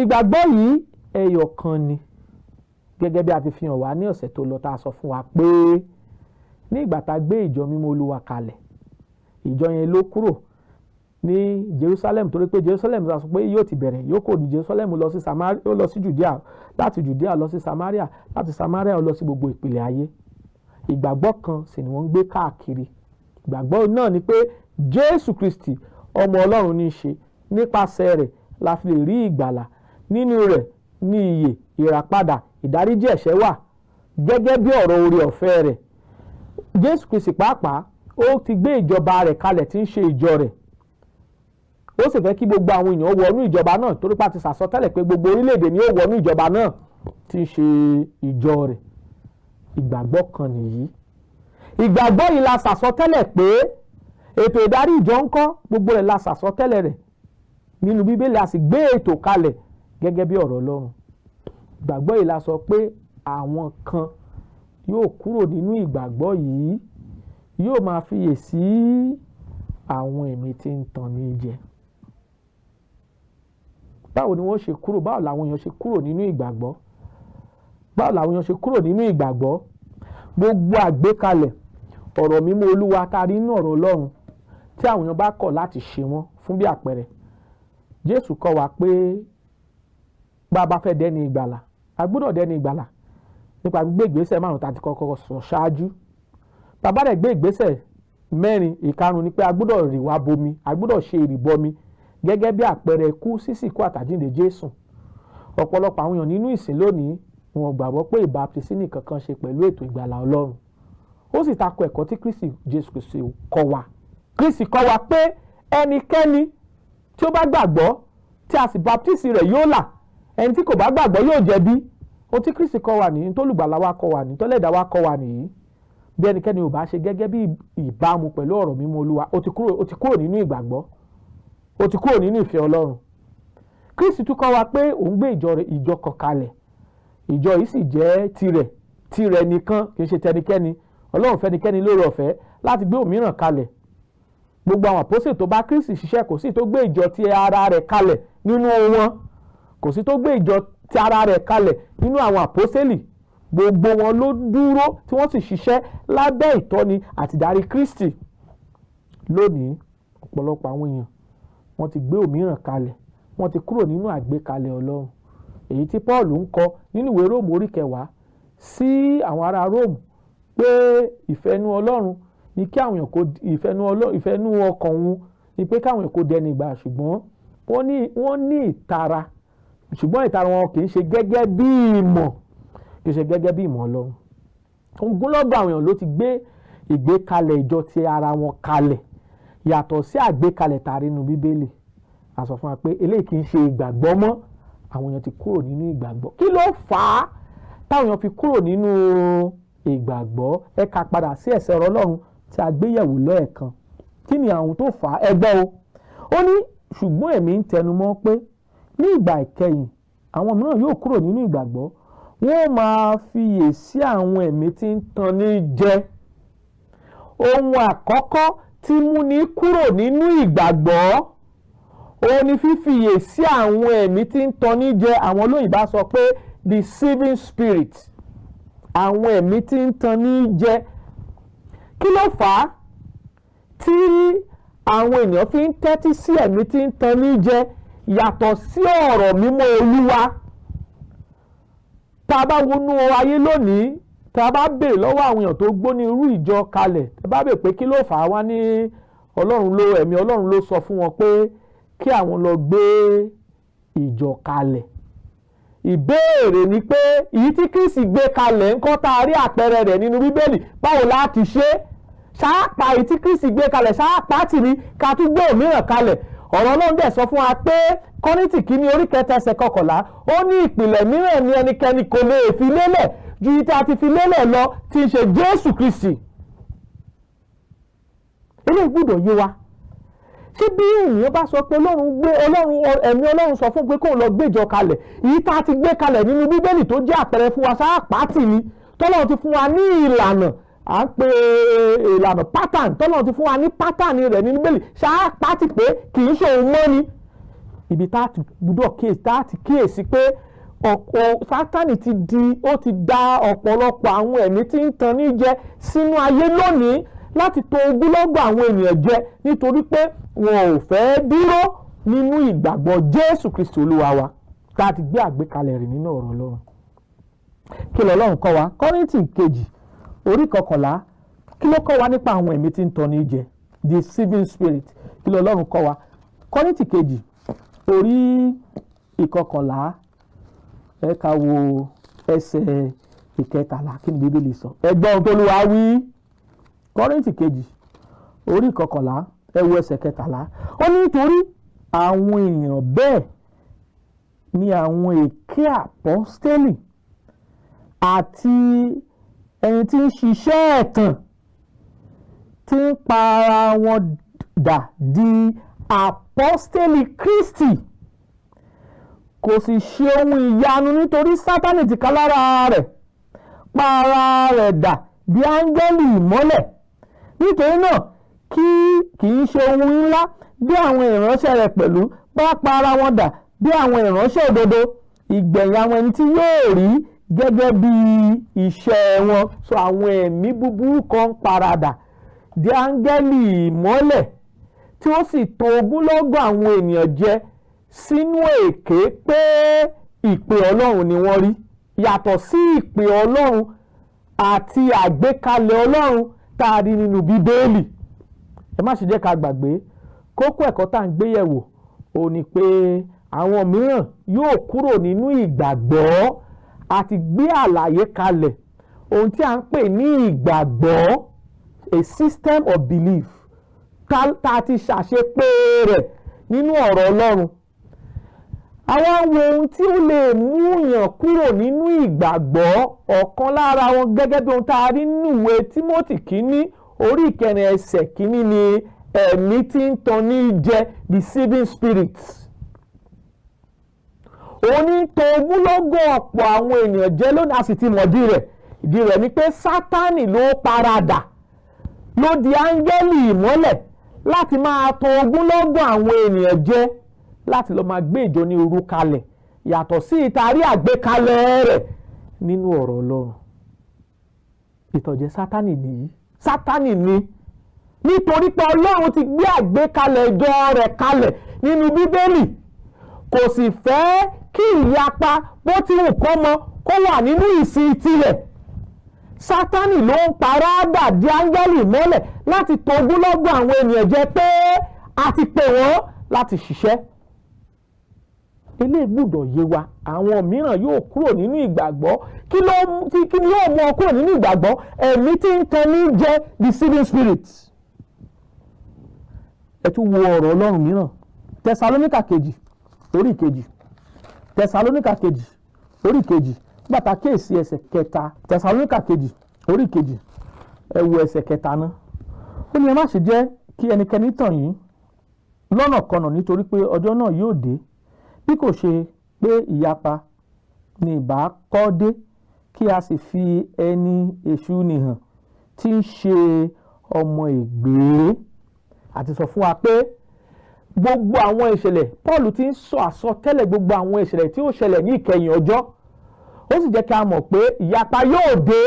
Ìgbàgbọ́ yìí ẹyọ kan ni, gẹ́gẹ́ bí a ti fi hàn wá ní ọ̀sẹ̀ tó lọ, tá a sọ fún wa pé ní ìgbà tá a gbé ìjọ mímọ́ Olúwa kalẹ̀, ìjọ yẹn ló kúrò ní Jerusalem, torí pé Jerusalem la sọ pé yóò ti bẹ̀rẹ̀. Yóò kò ní Jerusalem lọ sí Samaria, ó lọ sí Judea, láti Judea lọ sí Samaria, láti Samaria ó lọ sí gbogbo ìpìlẹ̀ ayé. Ìgbàgbọ́ kan sì ni wọ́n ń gbé káàkiri. Ìgbàgbọ́ náà ni pé Jésù Kristi ọmọ Ọlọ́run ní í ṣe, nípasẹ̀ rẹ̀ la fi lè rí ìgbàlà, nínú rẹ̀ ní ìyè, ìràpadà, ìdáríjì ẹ̀ṣẹ̀ wà, gẹ́gẹ́ bí ọ̀rọ̀ oore ọ̀fẹ́ rẹ̀. Jésù Kristi pàápàá ó ti gbé ìjọba rẹ̀ kalẹ̀ tí ń ṣe ìjọ rẹ̀, ó sì fẹ́ kí gbogbo àwọn èèyàn wọnú ìjọba náà, torí pa ti sàsọtẹ́lẹ̀ pé gbogbo orílẹ̀-èdè ni ó wọnú ìjọba náà tí ń ṣe ìjọ rẹ̀. Ìgbàgbọ́ kan nìyí. Ìgbàgbọ́ yìí la sàsọtẹ́lẹ̀ pé ètò ìdarí ìjọ ń kọ́, gbogbo rẹ̀ la sàsọtẹ́lẹ̀ rẹ̀ nínú Bíbélì, a sì gbé ètò kalẹ̀ gẹ́gẹ́ bí ọ̀rọ̀ Ọlọ́run. Ìgbàgbọ́ yìí la sọ pé àwọn kan yóò kúrò nínú ìgbàgbọ́ yìí, yóò máa fiyè sí àwọn ẹ̀mí tí ń tàn ní jẹ. Báwo ni wọ́n ṣe kúrò? Báwo làwọn èèyàn ṣe kúrò nínú ìgbàgbọ́? Báwo làwọn èèyàn ṣe kúrò nínú ìgbàgbọ́? Gbogbo àgbékalẹ̀ ọ̀rọ̀ mímọ́ Olúwa tá a rí nínú ọ̀rọ̀ Ọlọ́run tí àwọn èèyàn bá kọ̀ láti ṣe wọ́n. Fún bí àpẹẹrẹ, Jésù kọ́ wa pé bá a bá fẹ́ dẹ́ni ìgbàlà, a gbọ́dọ̀ dẹ́ni ìgbàlà nípa gbígbé ìgbésẹ̀ márùn tá a ti kọ́kọ́ sọ ṣáájú. Bàbá rẹ̀ gbé ìgbésẹ̀ mẹ́rin, ìkarùn ni pé a gbọ́dọ̀ rì wá bomi, a gbọ́dọ̀ ṣe ìrìbọmi gẹ́gẹ́ bí àpẹẹrẹ ikú, sísìnkú àtàjíǹde Jésù. Ọ̀pọ̀lọpọ̀ àwọn èèyàn nínú ìsìn lónìí, wọn gbàgbọ́ pé ìbáptisí nìkan kan ṣe pẹ̀lú ètò ìgbàlà Ọlọ́run. Ó sì tako ẹ̀kọ́ tí Kristi Jésù Kristi kọ́ wa. Kristi kọ́ wa pé ẹnikẹ́ni tí ó bá gbàgbọ́ tí a sì baptisi rẹ̀ yóò là, ẹni tí kò bá gbàgbọ́ yóò jẹ̀bi. Ohun tí Kristi kọ́ wa nìyí, tó lùgbàlà wa kọ́ wa nìyí, tọ́lẹ̀dá wa kọ́ wa nìyí. Bí ẹnikẹ́ni ò bá ṣe gẹ́gẹ́ bí ìbámu pẹ̀lú ọ̀rọ̀ mímọ́ Olúwa, ó ti kúrò nínú ìgbàgbọ́, ó ti kúrò nínú ìfẹ́ Ọlọ́run. Kristi tún kọ́ wa pé òun gbé ìjọ rẹ̀, ìjọ kan kalẹ̀. Ìjọ yìí sì jẹ́ tirẹ̀, tirẹ̀ nìkan, kì í ṣe tẹnikẹ́ni. Ọlọ́run fẹ́nikẹ́ni lóore ọ̀fẹ́ láti gbé òmíràn kalẹ̀. Gbogbo àwọn àpọ́sítélì tó bá Kristi ṣiṣẹ́, kò sí tó gbé ìjọ ti ara rẹ̀ kalẹ̀ nínú wọn, kò sí tó gbé ìjọ ti ara rẹ̀ kalẹ̀ nínú àwọn àpọ́sítélì. Gbogbo wọn ló dúró tí wọ́n sì ṣiṣẹ́ lábẹ́ ìtọ́ni àti ìdarí Kristi. Lónìí, ọ̀pọ̀lọpọ̀ àwọn èèyàn, wọ́n ti gbé òmíràn kalẹ̀, wọ́n ti kúrò nínú àgbékalẹ̀ Ọlọ́run, èyí tí Paul ń kọ nínú ìwé Róòmù orí 10 sí àwọn ará Róòmù pé ìfẹ́nu Ọlọ́run ní kí àwọn èèyàn kó ìfẹ́nú ọkàn òun ni pé káwọn èèyàn kó dẹni ìgbà, ṣùgbọ́n wọ́n ní ìtara, ṣùgbọ́n ìtara wọn kì í ṣe gẹ́gẹ́ bí ìmọ̀, kì í ṣe gẹ́gẹ́ bí ìmọ̀ Ọlọ́run. Ogunlọ́gọ̀ àwọn èèyàn ló ti gbé ìgbékalẹ̀ ìjọ ti ara wọn kalẹ̀ yàtọ̀ sí àgbékalẹ̀ tààrí nínú Bíbélì. A sọ fún wa pé eléyìí kì í ṣe ìgbàgbọ́ mọ́. Àwọn èèyàn ti kúrò nínú ìgbàgbọ́. Kí ló fà á táwọn èèyàn fi kúrò nínú ìgbàgbọ́? Ẹ ká padà sí ẹsẹ̀ ọ̀rọ̀ Ọlọ́run tí a gbé yẹ̀wò lẹ́ẹ̀kan. Kí ni àwọn tó fà á? Ẹ gbọ́ o. Ó ní, "Ṣùgbọ́n èmi ń tẹnumọ́ pé ní ìgbà ìkẹyìn, àwọn mìíràn yóò kúrò nínú ìgbàgbọ́. Wọ́n máa fiyè sí àwọn ẹ̀mí tí ń tan ní jẹ." Ohun àkọ́kọ́ tí múni kúrò nínú ìgbàgbọ́, òun ni fífiyè sí àwọn ẹ̀mí tí ń tan ní jẹ. Àwọn olóyìnbá sọ pé deceiving spirit, àwọn ẹ̀mí tí ń tan ní jẹ. Kí ló fà á tí àwọn ènìyàn fi ń tẹ́tí sí ẹ̀mí tí ń tan ní jẹ yàtọ̀ sí ọ̀rọ̀ mímọ́ Olúwa? Tá a bá wọnú ayé lónìí, tá a bá béèrè lọ́wọ́ àwọn èèyàn tó gbó ní irú ìjọ kalẹ̀, tá a bá béèrè pé kí ló fà á, wá ní Ọlọ́run ló, ẹ̀mí Ọlọ́run ló sọ fún wọn pé kí àwọn lọ gbé ìjọ kalẹ̀. Ìbéèrè ni pé, èyí tí Kristi gbé kalẹ̀ ńkọ́, tá a rí àpẹẹrẹ rẹ̀ nínú Bíbélì, báwo la ti ṣe é? Ṣáàpá èyí tí Kristi gbé kalẹ̀, ṣáàpá tì ní ká tún gbé òmíràn kalẹ̀? Ọ̀rọ̀ Ọlọ́run dẹ̀ sọ fún wa pé, Kọ́ríńtì kìíní orí 3 ẹsẹ̀ 11, ó ní ìpìlẹ̀ mìíràn ní ẹnikẹ́ni kò lè fi lélẹ̀ ju tí a ti fi lélẹ̀ lọ, tí í ṣe Jésù Kristi. Eléyìí gbọ́dọ̀ yé wa. Ṣé bí èèyàn bá sọ pé Ọlọ́run gbé, Ọlọ́run, ẹ̀mí Ọlọ́run sọ fún pé kóun lọ gbéjọ kalẹ̀, èyí tá a ti gbé kalẹ̀ nínú Bíbélì tó jẹ́ àpẹẹrẹ fún wa, sáàpá tì ní tọ́lọ́run ti fún wa ní ìlànà, à ń pè ìlànà pattern, tọ́lọ́run ti fún wa ní pattern rẹ̀ nínú Bíbélì, sáàpá tì pé kì í ṣe òun mọ́ ni? Ibi tá a ti gbúdọ̀ kíyèsí, tá a ti kíyèsí pé ọ̀pọ̀ Sátánì ti di, ó ti da ọ̀pọ̀lọpọ̀ àwọn ẹ̀mí tí ń tan ní jẹ sínú ayé lónìí láti tàn ogúnlọ́gọ̀ àwọn ènìyàn jẹ, nítorí pé wọn ò fẹ́ dúró nínú ìgbàgbọ́ Jésù Kristi Olúwa wa tá a ti gbé àgbékalẹ̀ rẹ̀ nínú ọ̀rọ̀ Ọlọ́run. Kí lọ́lọ́run kọ́ wa? Kọ́ríńtì kejì orí 11, kí ló kọ́ wa nípa àwọn ẹ̀mí tí ń tọ́ni jẹ, deceiving spirit? Kí lọ́lọ́run kọ́ wa? Kọ́ríńtì kejì orí 11, ẹ ká wo ẹsẹ̀ 13. Kí ni Bíbélì sọ? Ẹ gbọ́ ohun tó Olúwa wí. Kọ́ríńtì kejì orí 11, ẹ wo ẹsẹ̀ 13. Ó ní, "Nítorí àwọn èèyàn bẹ́ẹ̀ ni àwọn èké àpọ́stélì àti ẹni tí ń ṣiṣẹ́ ẹ̀tàn, tí ń pa ara wọn dà di àpọ́stélì Kristi. Kò sì ṣe ohun ìyanu, nítorí Sátánì tìkálára rẹ̀ pa ara rẹ̀ dà bí áńgẹ́lì ìmọ́lẹ̀. Nítorí náà, kì í ṣe ohun ńlá bí àwọn ìránṣẹ́ rẹ̀ pẹ̀lú bá pa ara wọn dà bí àwọn ìránṣẹ́ òdodo. Ìgbẹ̀yìn àwọn ẹni tí yóò rí gẹ́gẹ́ bí iṣẹ́ wọn." So àwọn ẹ̀mí búburú kan ń paradà di áńgẹ́lì ìmọ́lẹ̀, tí ó sì tàn ogúnlọ́gọ̀ àwọn ènìyàn jẹ sínú èké pé ìpè Ọlọ́run ni wọ́n rí, yàtọ̀ sí ìpè Ọlọ́run àti àgbékalẹ̀ Ọlọ́run tá a rí nínú Bíbélì. Ẹ má ṣe jẹ́ ká gbàgbé kókó ẹ̀kọ́ tá à ń gbé yẹ̀wò, ó ní pé àwọn mìíràn yóò kúrò nínú ìgbàgbọ́. Àti gbé àlàyé kalẹ̀ ohun tí a ń pè ní ìgbàgbọ́, a system of belief tá a ti ṣàṣepé rẹ̀ nínú ọ̀rọ̀ Ọlọ́run. Àwọn wo ohun tí ó lè mú yàn kúrò nínú ìgbàgbọ́? Ọ̀kan lára wọn, gẹ́gẹ́ bí ohun tá a rí nínú ìwé Tímótì kínní orí 4 ẹsẹ̀ 1, ni ẹ̀mí tí ń tan ní jẹ, deceiving spirits. Òun ní tan ogúnlọ́gọ̀ ọ̀pọ̀ àwọn ènìyàn jẹ lónìí. A sì ti mọ̀ ìdí rẹ̀. Ìdí rẹ̀ ni pé Sátánì ló paradà, ló di áńgẹ́lì ìmọ́lẹ̀ láti máa tan ogúnlọ́gọ̀ àwọn ènìyàn jẹ, láti lọ́ọ́ máa gbé ìjọ ní orú kalẹ̀ yàtọ̀ sí ìtarí àgbékalẹ̀ rẹ̀ nínú ọ̀rọ̀ Ọlọ́run. Ìtànjẹ Sátánì nìyí. Sátánì ni, nítorí pé Ọlọ́run ti gbé àgbékalẹ̀ ìjọ rẹ̀ kalẹ̀ nínú Bíbélì, kò sì fẹ́ kí ìyapa bó ti wù kó mọ kó wà nínú ìsìn tirẹ̀. Sátánì ló ń paradà di áńgẹ́lì mọ́lẹ̀ láti togúnlọ́gọ̀ àwọn ènìyàn jẹ pé a ti pè wọ́n láti ṣiṣẹ́. Eléyìí gbọ́dọ̀ yé wa. Àwọn mìíràn yóò kúrò nínú ìgbàgbọ́. Kí ló kí ni yóò mú ọ kúrò nínú ìgbàgbọ́? Ẹ̀mí tí ń tan ní jẹ, deceiving spirit. Ẹ tún wo ọ̀rọ̀ Ọlọ́run mìíràn, Tẹsalóníkà kejì orí kejì, Tẹsalóníkà kejì orí kejì, bàtà kéèsì ẹsẹ̀ kẹta. Tẹsalóníkà kejì orí kejì, ẹ wo ẹsẹ̀ kẹta náà. Ó ní, "Ẹ má ṣe jẹ́ kí ẹnikẹ́ni tàn yín lọ́nàkọnà, nítorí pé ọjọ́ náà yóò dé bí kò ṣe pé ìyapa ní ìbá kọ́ dé, kí a sì fi ẹni èṣù nìhàn, tí ń ṣe ọmọ ègbé." Àti sọ fún wa pé gbogbo àwọn ìṣẹ̀lẹ̀, Paul ti ń sọ àsọtẹ́lẹ̀ gbogbo àwọn ìṣẹ̀lẹ̀ tí ó ṣẹlẹ̀ ní ìkẹyìn ọjọ́. Ó sì jẹ́ kí a mọ̀ pé ìyapa yóò dé,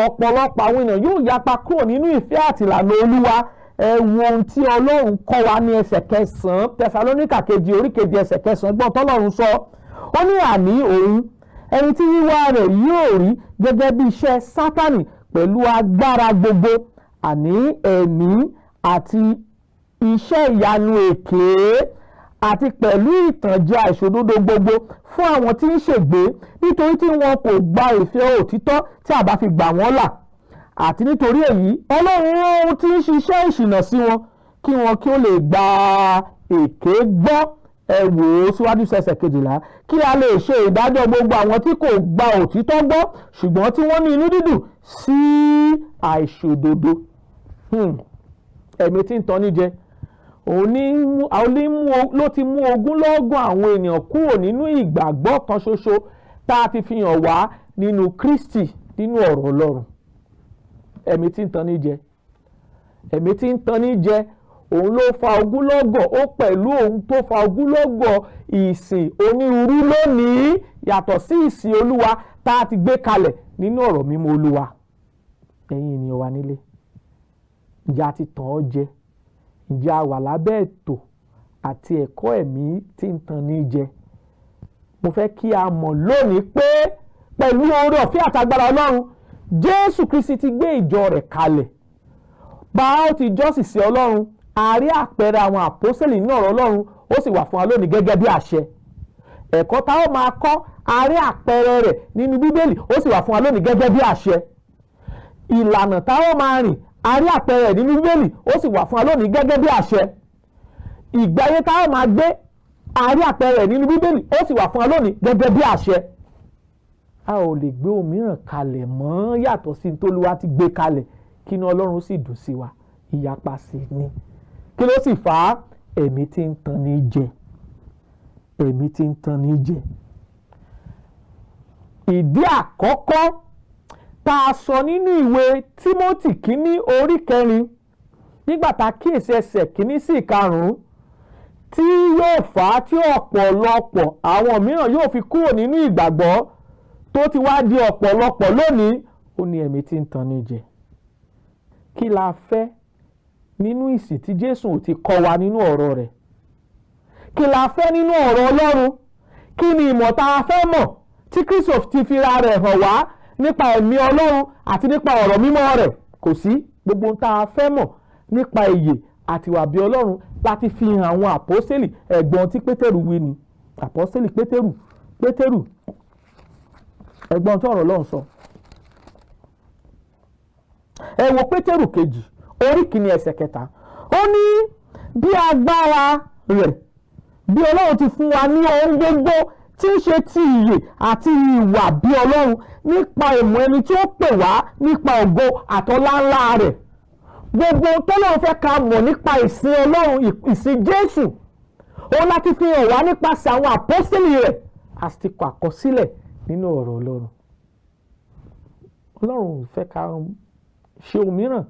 ọ̀pọ̀lọpọ̀ àwọn èèyàn yóò yapa kúrò nínú ìfẹ́ àtìlànà Olúwa. Ẹ wo ohun tí Ọlọ́run kọ́ wa ní ẹsẹ̀ kẹsàn-án, Tẹsalóníkà kejì orí kejì ẹsẹ̀ kẹsàn-án. Gbọ́n tọ́lọ́run sọ. Ó ní, "Àní òun ẹni tí wíwá rẹ̀ yóò rí gẹ́gẹ́ bí iṣẹ́ Sátánì pẹ̀lú agbára gbogbo, àní ẹ̀mí àti iṣẹ́ ìyanu èké, àti pẹ̀lú ìtànjẹ àìṣòdodo gbogbo fún àwọn tí ń ṣègbé, nítorí tí wọn kò gba ìfẹ́ òtítọ́ tí a bá fi gbà wọ́n là. Àti nítorí èyí Ọlọ́run rán ohun tí ń ṣiṣẹ́ ìṣìnà sí wọn, kí wọn kí ó lè gba èké gbọ́." Ẹ wò ó síwájú sẹsẹ̀ 12: "Kí a lè ṣe ìdájọ́ gbogbo àwọn tí kò gba òtítọ́ gbọ́, ṣùgbọ́n tí wọ́n ní inú dídùn sí àìṣòdodo." Ẹ̀mí tí ń tan ní jẹ, òun ní mú ló ti mú ogúnlọ́gọ̀ àwọn ènìyàn kúrò nínú ìgbàgbọ́ kan ṣoṣo tá a ti fi hàn wá nínú Kristi, nínú ọ̀rọ̀ Ọlọ́run. Ẹ̀mí tí ń tan ní jẹ, ẹ̀mí tí ń tan ní jẹ, òun ló fa ogúnlọ́gọ̀, ó pẹ̀lú òun tó fa ogúnlọ́gọ̀ ìsìn onírúurú lónìí yàtọ̀ sí ìsìn Olúwa tá a ti gbé kalẹ̀ nínú ọ̀rọ̀ mímọ́ Olúwa. Ẹ̀yin ènìyàn wa nílé, ǹjẹ́ a ti tàn ọ́ jẹ? Ǹjẹ́ a wà lábẹ́ ètò àti ẹ̀kọ́ ẹ̀mí tí ń tan ní jẹ? Mo fẹ́ kí a mọ̀ lónìí pé pẹ̀lú oore ọ̀fẹ́ àtagbára Ọlọ́run, Jésù Kristi ti gbé ìjọ rẹ̀ kalẹ̀ bá ó ti jọ́sìn sí Ọlọ́run. A rí àpẹẹrẹ àwọn àpọ́sẹ̀lì nínú ọ̀rọ̀ Ọlọ́run, ó sì wà fún wa lónìí gẹ́gẹ́ bí àṣẹ. Ẹ̀kọ́ tá ó máa kọ́, a rí àpẹẹrẹ rẹ̀ nínú Bíbélì, ó sì wà fún wa lónìí gẹ́gẹ́ bí àṣẹ. Ìlànà tá ó máa rìn, a rí àpẹẹrẹ rẹ̀ nínú Bíbélì, ó sì wà fún wa lónìí gẹ́gẹ́ bí àṣẹ. Ìgbé ayé tá ó máa gbé, a rí àpẹẹrẹ rẹ̀ nínú Bíbélì, ó sì wà fún wa lónìí gẹ́gẹ́ bí àṣẹ. A ò lè gbé òmíràn kalẹ̀ mọ́ yàtọ̀ sí ní tÓlúwa ti gbé kalẹ̀, kí inú Ọlọ́run sì dùn sí wa. Ìyapa sì ni. Kí ló sì fà á? Ẹ̀mí tí ń tan ní jẹ, ẹ̀mí tí ń tan ní jẹ. Ìdí àkọ́kọ́ tá a sọ nínú ìwé Tímótì kínní orí kẹrin, nígbà tá a kíyèsí ẹsẹ̀ kínní sí ìkarùn-ún, tí yóò fà á tí ọ̀pọ̀lọpọ̀ àwọn mìíràn yóò fi kúrò nínú ìgbàgbọ́, tó ti wá di ọ̀pọ̀lọpọ̀ lónìí, ó ní ẹ̀mí tí ń tan ní jẹ. Kí la fẹ́ nínú ìsìn tí Jésù ò ti kọ́ wa nínú ọ̀rọ̀ rẹ̀? Kí la fẹ́ nínú ọ̀rọ̀ Ọlọ́run? Kí ni ìmọ̀ tá a fẹ́ mọ̀ tí Kristo ti fi ra rẹ̀ hàn wá nípa ẹ̀mí Ọlọ́run àti nípa ọ̀rọ̀ mímọ́ rẹ̀? Kò sí. Gbogbo ohun tá a fẹ́ mọ̀ nípa ìyè àti ìwà bí Ọlọ́run láti fi hàn àwọn àpọ́sẹ́lì. Ẹ̀gbọ́n tí Pétérù wí ni, àpọ́sẹ́lì Pétérù, Pétérù, ẹ̀gbọ́n tí ọ̀rọ̀ Ọlọ́run sọ. Ẹ wo Pétérù kejì orí kìíní ẹsẹ̀ kẹta. Ó ní, "Bí agbára rẹ̀, bí Ọlọ́run ti fún wa ní ohun gbogbo tí ń ṣe ti ìyè àti ìwà bí Ọlọ́run nípa ìmọ̀ ẹni tí ó pè wá nípa ògo àtọlá ńlá rẹ̀." Gbogbo tọ́lọ́run fẹ́ ká mọ̀ nípa ìsìn Ọlọ́run, ìsìn Jésù, òun láti fi hàn wá nípasẹ̀ àwọn àpọ́sítélì rẹ̀, àti ti kọ àkọsílẹ̀ nínú ọ̀rọ̀ Ọlọ́run. Ọlọ́run ò fẹ́ ká ṣe ohun mìíràn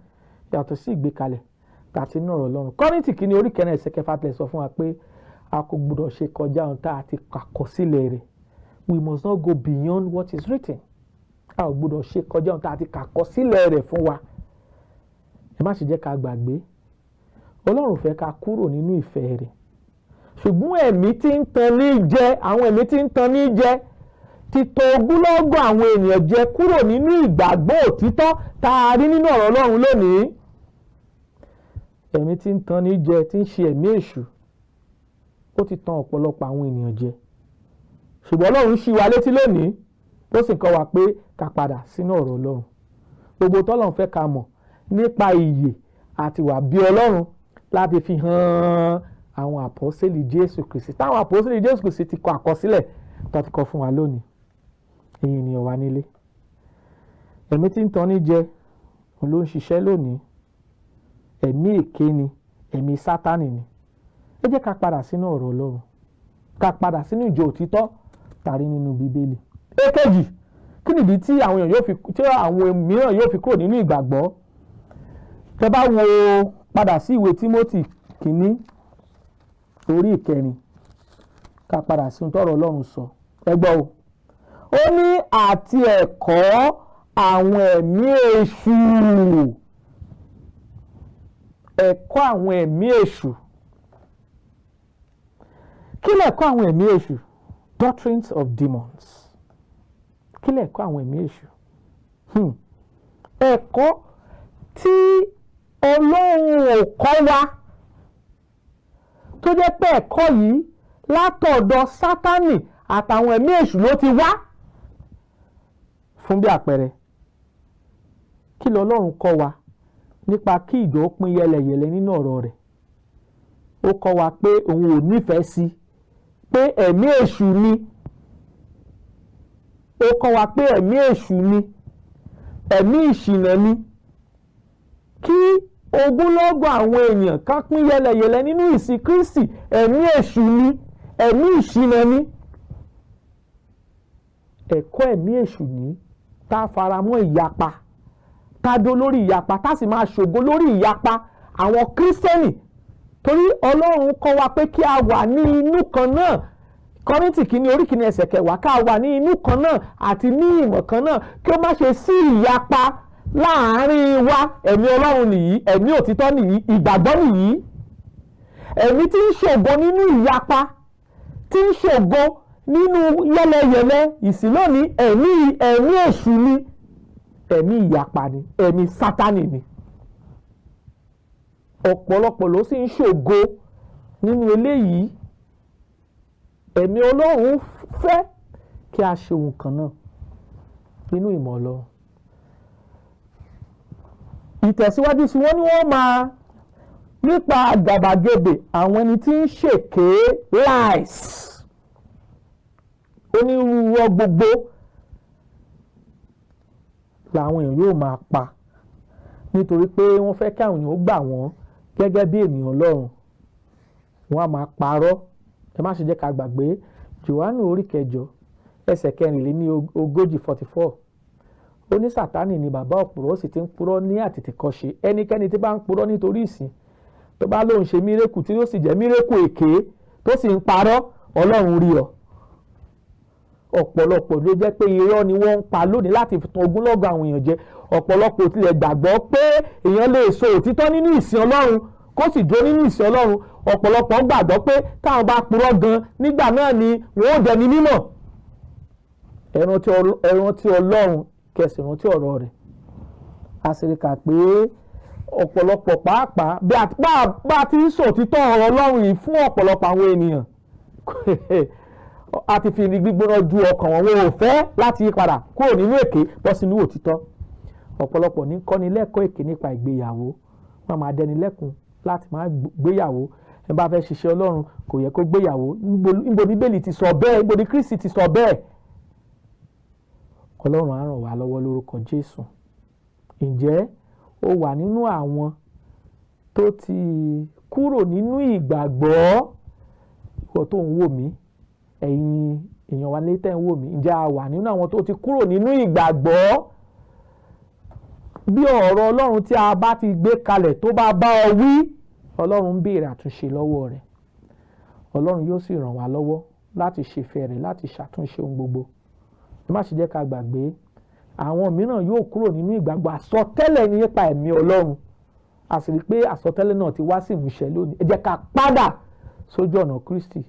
yàtọ̀ sí ìgbékalẹ̀ tàti nínú ọ̀rọ̀ Ọlọ́run. Kọ́ríńtì kìíní orí kẹrin ẹsẹ̀ kẹfà tilẹ̀ sọ fún wa pé a kò gbọdọ̀ ṣe kọjá ohun tá a ti kọ àkọsílẹ̀ rẹ̀. We must not go beyond what is written. A ò gbọdọ̀ ṣe kọjá ohun tá a ti kọ àkọsílẹ̀ rẹ̀ fún wa. Ẹ má ṣe jẹ́ ká gbàgbé, Ọlọ́run fẹ́ ká kúrò nínú ìfẹ́ rẹ̀, ṣùgbọ́n ẹ̀mí tí ń tan ní jẹ, àwọn ẹ̀mí tí ń tan ní jẹ, ti tàn ogúnlọ́gọ̀ àwọn ènìyàn jẹ kúrò nínú ìgbàgbọ́ òtítọ́ tá a rí nínú ọ̀rọ̀ Ọlọ́run lónìí. Ẹ̀mí tí ń tan ní jẹ, tí ń ṣe ẹ̀mí èṣù, ó ti tan ọ̀pọ̀lọpọ̀ àwọn ènìyàn jẹ. Ṣùgbọ́n Ọlọ́run ṣí wa létí lónìí, ó sì kọ́ wa pé ká padà sínú ọ̀rọ̀ Ọlọ́run. Gbogbo tọ́lọ́run fẹ́ ká mọ̀ nípa ìyè àti wà bí Ọlọ́run láti fi hàn àwọn àpọ́sítélì Jésù Kristi, táwọn àpọ́sítélì Jésù Kristi ti kọ àkọsílẹ̀ tó ti kọ fún wa lónìí. Ẹ̀yin ènìyàn wa nílé, ẹ̀mí tí ń tan ní jẹ òun ló ń ṣiṣẹ́ lónìí. Ẹ̀mí èké ni, ẹ̀mí Sátánì ni. Ẹ jẹ́ ká padà sínú ọ̀rọ̀ Ọlọ́run, ká padà sínú ìjọ òtítọ́ tàrí nínú Bíbélì. Èkejì, kí nìdí tí àwọn èèyàn yóò fi, tí àwọn mìíràn yóò fi kúrò nínú ìgbàgbọ́? Tẹ́ bá wo padà sí ìwé Tímótì kìíní orí 4, ká padà sí ohun tọ́rọ̀ Ọlọ́run sọ. Ẹ gbọ́ o, ó ní àti ẹ̀kọ́ àwọn ẹ̀mí èṣù, ẹ̀kọ́ àwọn ẹ̀mí èṣù. Kí lẹ̀kọ́ àwọn ẹ̀mí èṣù? Doctrines of demons. Kí lẹ̀kọ́ àwọn ẹ̀mí èṣù? Ẹ̀kọ́ tí Ọlọ́run ò kọ́ wa, tó jẹ́ pé ẹ̀kọ́ yìí látọ̀dọ̀ Sátánì àtàwọn ẹ̀mí èṣù ló ti wá. Fún bí àpẹẹrẹ, kí lọ́lọ́run kọ́ wa nípa kí ìjọ pín yẹlẹyẹlẹ nínú ọ̀rọ̀ rẹ̀? Ó kọ́ wa pé òun ò nífẹ̀ẹ́ sí, pé ẹ̀mí èṣù ni. Ó kọ́ wa pé ẹ̀mí èṣù ni, ẹ̀mí ìṣìnà ni kí ogúnlọ́gọ̀ àwọn èèyàn ká pín yẹlẹyẹlẹ nínú ìsìn Kristi. Ẹ̀mí èṣù ni, ẹ̀mí ìṣìnà ni. Ẹ̀kọ́ ẹ̀mí èṣù ní tá a faramọ́ ìyapa, tá a dó lórí ìyapa, tá a sì máa ṣògo lórí ìyapa àwọn Kírísítẹ́nì, torí Ọlọ́run kọ́ wa pé kí a wà ní inú kan náà. Kọ́ríńtì kìíní orí 1 ẹsẹ̀ 10, ká wà ní inú kan náà àti ní ìmọ̀ kan náà, kí ó má ṣe sí ìyapa láàárín wa. Ẹ̀mí Ọlọ́run nìyí, ẹ̀mí òtítọ́ nìyí, ìgbàgbọ́ nìyí. Ẹ̀mí tí ń ṣògo nínú ìyapa, tí ń ṣògo nínú yẹlẹyẹlẹ ìsìn lónìí, ẹ̀mí èṣù ni, ẹ̀mí ìyapa ni, ẹ̀mí Sátánì ni. Ọ̀pọ̀lọpọ̀ ló sì ń ṣògo nínú eléyìí. Ẹ̀mí Ọlọ́run fẹ́ kí a ṣe ohun kan náà nínú ìmọ̀ Ọlọ́run. Ìtẹ̀síwájú sí, wọ́n ní wọ́n máa nípa àgàbàgebè àwọn ẹni tí ń ṣèké, lies, onírúurú gbogbo làwọn èèyàn yóò máa pa, nítorí pé wọ́n fẹ́ kí àwọn èèyàn ó gbà wọ́n gẹ́gẹ́ bí ènìyàn Ọlọ́run. Wọ́n á máa parọ́. Ẹ má ṣe jẹ́ ká gbàgbé Jòhánù orí 8 ẹsẹ̀ 44, 44. Ó ní Sátánì ni bàbá òpùrọ́, ó sì ti ń purọ́ ní àtètèkọ́ṣe. Ẹnikẹ́ni tí bá ń purọ́ nítorí ìsìn, tó bá lóun ṣe miracle tí ó sì jẹ́ miracle èké, tó sì ń parọ́, Ọlọ́run rí ọ. Ọ̀pọ̀lọpọ̀ ló jẹ́ pé irọ́ ni wọ́n ń pa lónìí láti fi tan ogúnlọ́gọ̀ àwọn èèyàn jẹ. Ọ̀pọ̀lọpọ̀ tilẹ̀ gbàgbọ́ pé èèyàn lè sọ òtítọ́ nínú ìsìn Ọlọ́run, kó sì dúró nínú ìsìn Ọlọ́run. Ọ̀pọ̀lọpọ̀ gbàgbọ́ pé táwọn bá purọ́ gan nígbà náà ni wọ́n ó dẹni mímọ̀. Ẹ rántí Ọlọ́run, kẹ́ sì rántí ọ̀rọ̀ rẹ̀. A sì rí kà pé ọ̀pọ̀lọpọ̀ pàápàá, bí a ti ń sọ òtítọ́ ọ̀rọ̀ Ọlọ́run yìí fún ọ̀pọ̀lọpọ̀ àwọn ènìyàn, a ti fi ní gbígbóná ju ọkàn wọn. Wọn ò fẹ́ láti yí padà kúrò nínú èké bọ́ sínú òtítọ́. Ọ̀pọ̀lọpọ̀ ní kọ́ni lẹ́kọ̀ọ́ èké nípa ìgbéyàwó. Wọ́n máa dẹni lẹ́kun láti máa gbéyàwó. Ẹ bá fẹ́ ṣiṣẹ́ Ọlọ́run, kò yẹ kó gbéyàwó. Níbo ní Bíbélì ti sọ bẹ́ẹ̀? Níbo ní Kristi ti sọ bẹ́ẹ̀? Ọlọ́run á ràn wá lọ́wọ́ lórúkọ Jésù. Ǹjẹ́ ó wà nínú àwọn tó ti kúrò nínú ìgbàgbọ́? Ìwọ tó ń wò mí, ẹ̀yin èèyàn wa létẹ̀ ń wò mí, ǹjẹ́ a wà nínú àwọn tó ti kúrò nínú ìgbàgbọ́? Bí ọ̀rọ̀ Ọlọ́run tí a bá ti gbé kalẹ̀ tó bá bá ọ wí, Ọlọ́run ń béèrè àtúnṣe lọ́wọ́ rẹ̀. Ọlọ́run yóò sì ràn wá lọ́wọ́ láti ṣèfẹ́ rẹ̀, láti ṣàtúnṣe ohun gbogbo. Ẹ má ṣe jẹ́ ká gbàgbé, àwọn mìíràn yóò kúrò nínú ìgbàgbọ́. Àsọtẹ́lẹ̀ nípa ẹ̀mí Ọlọ́run, a sì rí i pé àsọtẹ́lẹ̀ náà ti wá sí ìmúṣẹ lónìí. Ẹ jẹ́ ká padà sójú ọ̀nà Kristi.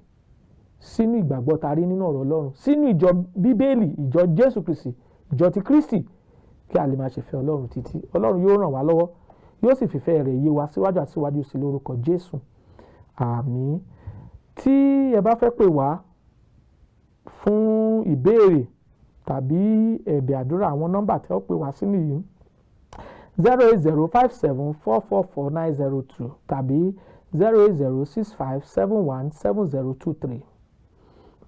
Sínú ìgbàgbọ́ ta rí nínú ọ̀rọ̀ Ọlọ́run, sínú ìjọ Bíbélì, ìjọ Jésù Kristi, ìjọ ti Kristi, kí a lè máa ṣèfẹ́ Ọlọ́run títí. Ọlọ́run yóò ràn wá lọ́wọ́, yóò sì fìfẹ́ rẹ̀ yé wa síwájú àti síwájú sí lórúkọ Jésù. Àmín. Tí ẹ bá fẹ́ pè wá fún ìbéèrè tàbí ẹ̀bẹ̀ àdúrà, àwọn nọ́mbà tẹ́ ó pè wá sí nìyí: 08057444902 tàbí 08065717023.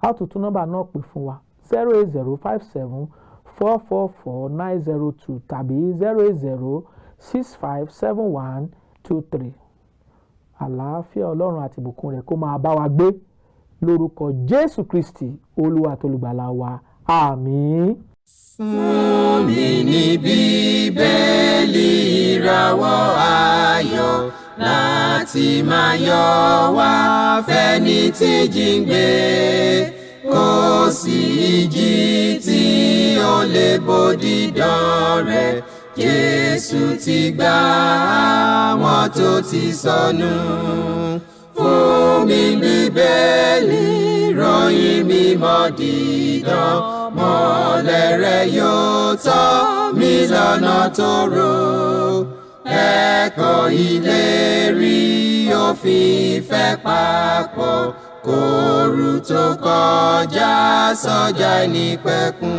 A ó tún tún nọ́mbà náà pè fún wa: 08057444902 tàbí 080657123. Àlàáfíà Ọlọ́run àti ìbùkún rẹ̀ kó máa bá wa gbé lórúkọ Jésù Kristi, Olúwa àtolùgbàlà wa. Àmín. Fún mi ní Bíbélì, ìràwọ̀ ayọ̀ láti máa yọ wá fẹ́ni tí jíǹgbé. Kò sí ìjì tí ó lè bòdì dán rẹ̀. Jésù ti gbà àwọn tó ti sọnù. Fún mi Bíbélì, ròyìn mímọ́ dídán, mọ́lẹ̀ rẹ̀ yóò tọ́ mi lọ́nà tó rò. Ẹ̀kọ́ ìlérí òfin ìfẹ́ papọ̀ kóoru tó kọjá sọ́jà ìnípẹ̀kun.